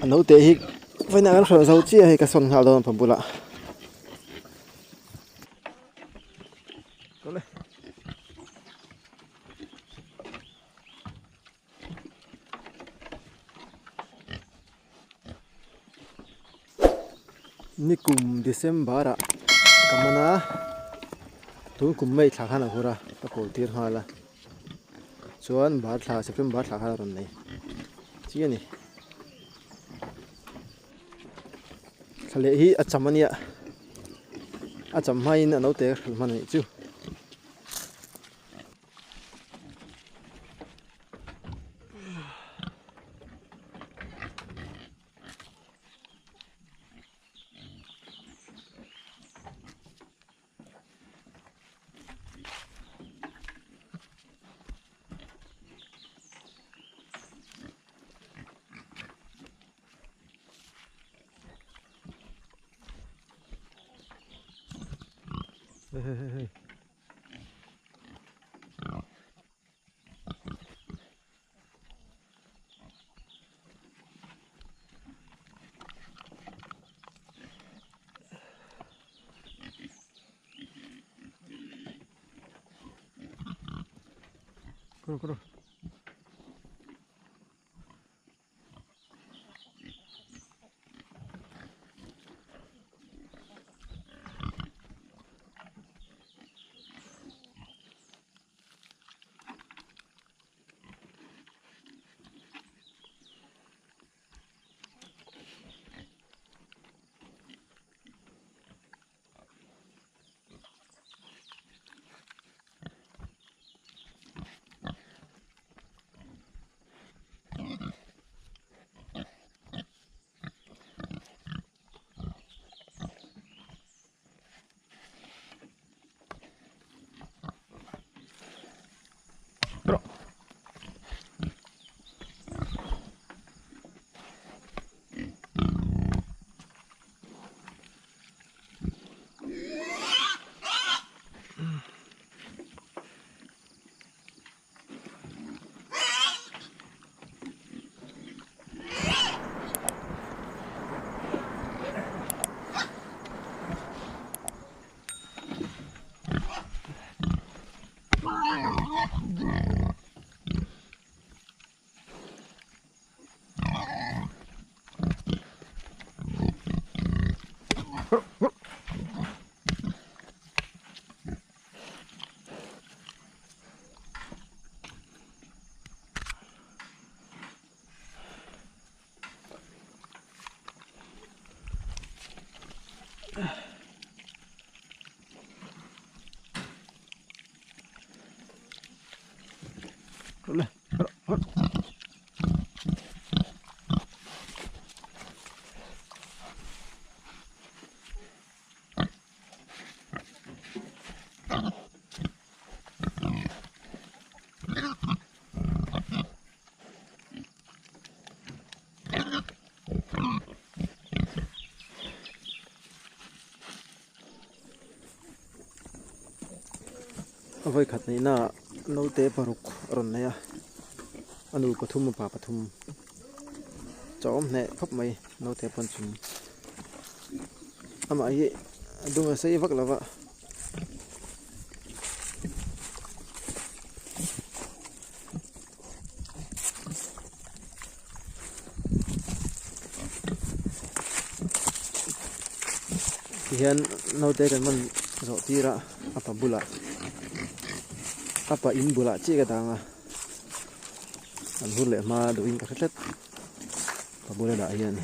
A naute hi vawiinah kan hralh zo chiah hei ka sawn nghal dawn a pa bulah. Nikum December ah ka man a, tun kum May thla khan a hur a, ka kawl tir nghal a, chuan bar thla September thla khan a rawn nei chi a ni. Thla leh hi a cham a nia, a cham hmain a naute ka hralh hman a nih chu. Hey, hey, hey, hey. Kuro kuro. A vawi khat neihna ah naute paruk a rawn nei a, a nu pathum a pa pathum chaw awm hneh khawp mai naute pawn chhum amah hi a dung a sei vak lo va. Tihian naute kan man zawh tir a a pa bulah a pa in bulah chiah ka dang a an hur leh hma duhin ka hre tlat pa bula dah hian.